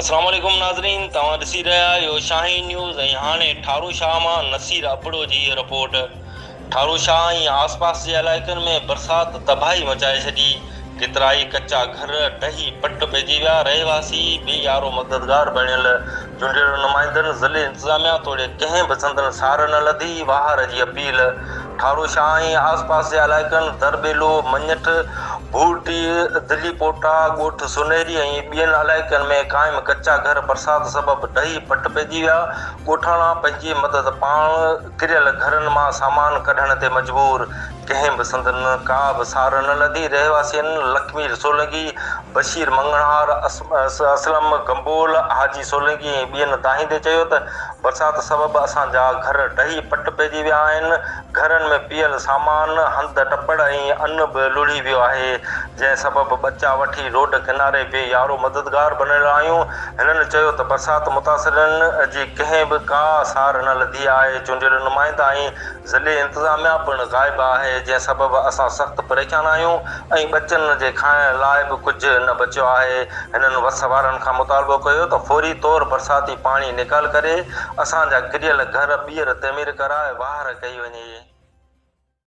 السلام عليڪم ناظرين توهان ڏسي رهيا آهيو شاهين نيوز ۽ هاڻي ٺارو شاهه مان نصير ابڙو جي هي رپورٽ ٺارو شاهه ۽ آس پاس جي علائقن ۾ برسات تباهي مچائي ڇڏي ڪيترائي ڪچا گهر ڊهي پٽ پئجي ويا رهواسي بي يارو مددگار بڻيل چونڊيل نمائندن ضلعي انتظاميا توڙي ڪنهن به سندن سار نه لڌي واهر جي اپيل ٺارو شاهه ۽ آس پاس جي علائقن درٻيلو، مڃٺ، ڀورٽي، دلي پوٽا، ڳوٺ سونهري ۽ ٻين علائقن ۾ قائم ڪچا گهر برسات سبب ڊهي پٽ پئجي ويا، ڳوٺاڻا پنهنجي مدد پاڻ ڪريل گهرن مان سامان ڪڍڻ تي مجبور، ڪنهن به سندن ڪا به سار نه لڌي، رهواسين لکمير سولنگي، بشير مڱڻهار، اسلم گنبول، حاجي سولنگي ۽ ٻين دانهيندي چيو ته برسات سبب اسان جا گهر ڊهي پٽ پئجي ويا آهن، گهرن ۾ پيل سامان، هنڌ ٽپڙ ۽ ان به لڙهي ويو آهي، جنهن سبب ٻچا وٺي روڊ ڪناري بي يارو مددگار بڻيل آهيون، هنن چيو ته برسات متاثرين جي ڪنهن به ڪا سار نه لڌي آهي، چونڊيل نمائندا ۽ ضلعي انتظاميا پڻ غائب آهي، جنهن سبب اسان سخت پريشان آهيون ۽ ٻچن جي کائڻ لاء به ڪجهه نه بچيو آهي. هنن وس وارن کان مطالبو ڪيو ته فوري طور برساتي پاڻي نيڪال ڪري اسان جا ڪريل گهر ٻيهر تعمير ڪرائي واهر ڪئي وڃي.